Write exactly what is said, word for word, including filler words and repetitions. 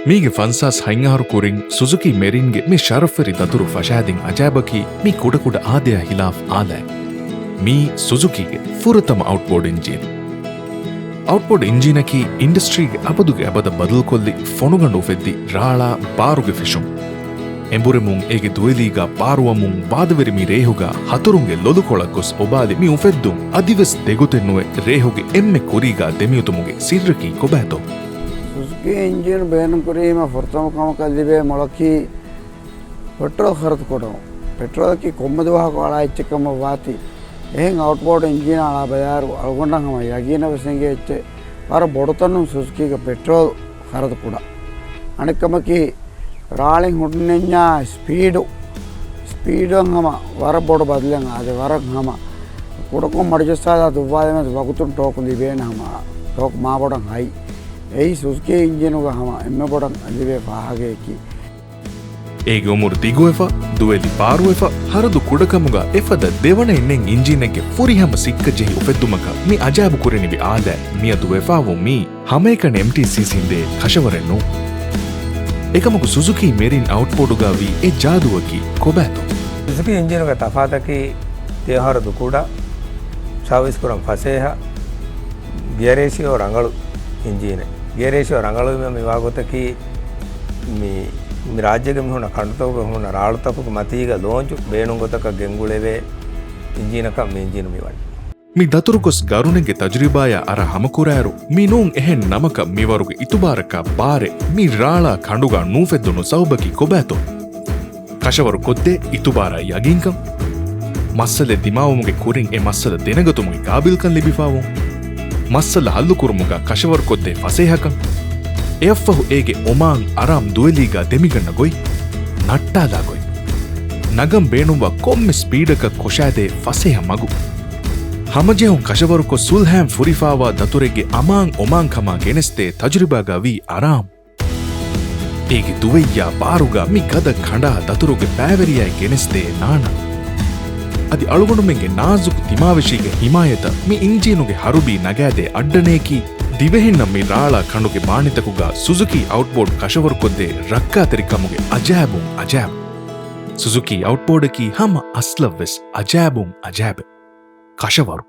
މީގެ ފަންސާސް ހަތް އަހަރު ކުރިން ސުޒުކީ މެރިންގެ މި ޝަރަފްވެރި ދަތުރު ފަށާދިން އަޖާބަކީ މި ކުޑަކުޑަ އާދަޔާ ހިލާފް އާލާތް. މީ ސުޒުކީގެ ފުރަތަމަ އައުޓްބޯޑް އިންޖީން. އައުޓްބޯޑް އިންޖީނަކީ އިންޑަސްޓްރީގެ އަބަދުގެ އަބަދަށް ބަދަލުކޮށްލި ފޮނުގަނޑު އުފެއްދި ރާޅާ ބާރުގެ ފެށުން. އެނބުރެމުން އޭގެ ދުވެލީގަ ބާރުވަމުން ވާދަވެރި މި ރޭހުގަ ހަތުރުންގެ ލޮލުކޮޅަށް ގޮސް އޮބާލި މި އުފެއްދުން އަދިވެސް ދެގޮތެއް ނުވެ ރޭހުގެ އެންމެ ކުރީގަ ދެމިއުތުމުގެ ސިއްރަކީ ކޮބާތޯ؟ ސުޒުކީ އިންޖީނު ބޭނުންކުރީމަ ފުރަތަމަ ކަމަކަށް ލިބޭ މޮޅަކީ ޕެޓްރޯލް ޚަރަދު ކުޑަވުން. ޕެޓްރޯލަކީ ކޮންމެ ދުވަހަކު އަޅާ އެއްޗެއް ކަމަށް ވާތީ. އެހެން އައުޓްބޯޑް އިންޖީނާ އަޅާ ބަޔާރު އަޅުގަނޑަށް ހަމަ ޔަގީނަށް ވެސް އެނގޭ އެއްޗެއް ވަރަށް ބޮޑު ތަނުން ސުޒުކީގެ ޕެޓްރޯލް ޚަރަދު ކުޑަ. އަނެއް ކަމަކީ، ރާޅިން ހުންނެންޏާ ސްޕީޑު، ސްޕީޑުން ހަމަ ވަރަށް ބޮޑު ބަދަލެއް އާދެ، ވަރަށް ހަމަ ކުޑަކޮށް މަޑުޖައްސާލާ ދުއްވާލެމެން ވަގުތުން ޓޯކް ލިބޭނެ ހަމަ، ޓޯކް މާބޮޑަށް ހައި. އެއީ ސުޒުކީ އިންޖީނުގަ ހަމަ އެންމެ ބޮޑަށް ލިބޭ ފާހަގައަކީ. އޭގެ އުމުރު ދިގުވެފަ، ދުވެލި ބާރުވެފަ، ހަރަދު ކުޑަކަމުގަ އެފަދަ ދެވަނައެއް ނެތް އިންޖީނެއްގެ ފުރިހަމަ ސިއްކަ ޖެހި އުފެއްދުމަކަށް މި އަޖާބު ކުރެނިވި އާލާތް މިއަދު ވެފާވުން މީ ހަމައެކަނި އެމްޓީސީސީން ދޭ ކަށަވަރެއް ނޫން. އެކަމަކު ސުޒުކީ މެރިން އައުޓްބޯޑުގަ ވީ އެ ޖާދޫއަކީ ކޮބާތޯ؟ ސުޒުކީ އިންޖީނުގެ ތަފާތަކީ ތިޔަ ހަރަދު ކުޑަ، ސާވިސް ކުރަން ފަސޭހަ، ގިޔަރ ރޭޝިއޯ ރަނގަޅު އިންޖީނެއް. ގިޔަރ ރޭޝިއޯ ރަނގަޅުވީމަ މިވާ ގޮތަކީ މި، މި ރާއްޖޭގެ މި ހުންނަ ކަނޑުތަކުގަ ހުންނަ ރާޅުތަކުގެ މަތީގަ ލޯންޗު ބޭނުން ގޮތަކަށް ގެންގުޅެވޭ އިންޖީނަކަށް މި އިންޖީނު މިވަނީ. މި ދަތުރުކޮށް ގަރުނެއްގެ ތަޖުރިބާޔާ އަރާ ހަމަކުރާއިރު، މި ނޫން އެހެން ނަމަކަށް މިވަރުގެ އިތުބާރަކާ ބާރެއް މި ރާޅާ ކަނޑުގަ ނޫފެއްދުނު ސަބަބަކީ ކޮބާތޯ؟ ކަށަވަރު ކޮށްދޭ އިތުބާރާ ޔަގީންކަން، މައްސަލައެއް ދިމާވުމުގެ ކުރިން އެ މައްސަލަ ދެނެގަތުމުގެ ގާބިލްކަން ލިބިފާވުން، މައްސަލަ ހައްލުކުރުމުގަ ކަށަވަރުކޮށްދޭ ފަސޭހަކަން، އެއަށްފަހު އޭގެ އޮމާން އަރާމް ދުވެލީގަ ދެމިގަންނަ ގޮތް، ނައްޓާލާ ގޮތް، ނަގަން ބޭނުންވާ ކޮންމެ ސްޕީޑަކަށް ކޮށާދޭ ފަސޭހަ މަގު، ހަމަޖެހުން ކަށަވަރުކޮށް ސުލްހައިން ފުރިފާވާ ދަތުރެއްގެ އަމާން އޮމާންކަމާ ގެނެސްދޭ ތަޖުރިބާގަ ވީ އަރާމް. އޭގެ ދުވެއްޔާ ބާރުގަ މި ގަދަ ކަނޑާ ދަތުރުގެ ބައިވެރިޔާއެއް ގެނެސްދޭ ނާނަ. އަދި އަޅުގަނޑުމެންގެ ނާޒުކު ތިމާވެށީގެ ހިމާޔަތަށް މި އިންޖީނުގެ ހަރުބީ ނަގާދޭ އައްޑަނައަކީ، ދިވެހިންނަށް މި ރާޅާ ކަނޑުގެ ބާނިތަކުގަ ސުޒުކީ އައުޓްބޯޑް ކަށަވަރުކޮށްދޭ ރައްކާތެރިކަމުގެ އަޖާއިބުން އަޖާއިބު. ސުޒުކީ އައުޓްބޯޑަކީ ހަމަ އަސްލަށްވެސް އަޖާއިބުން އަޖާއިބެއް. ކަށަވަރު.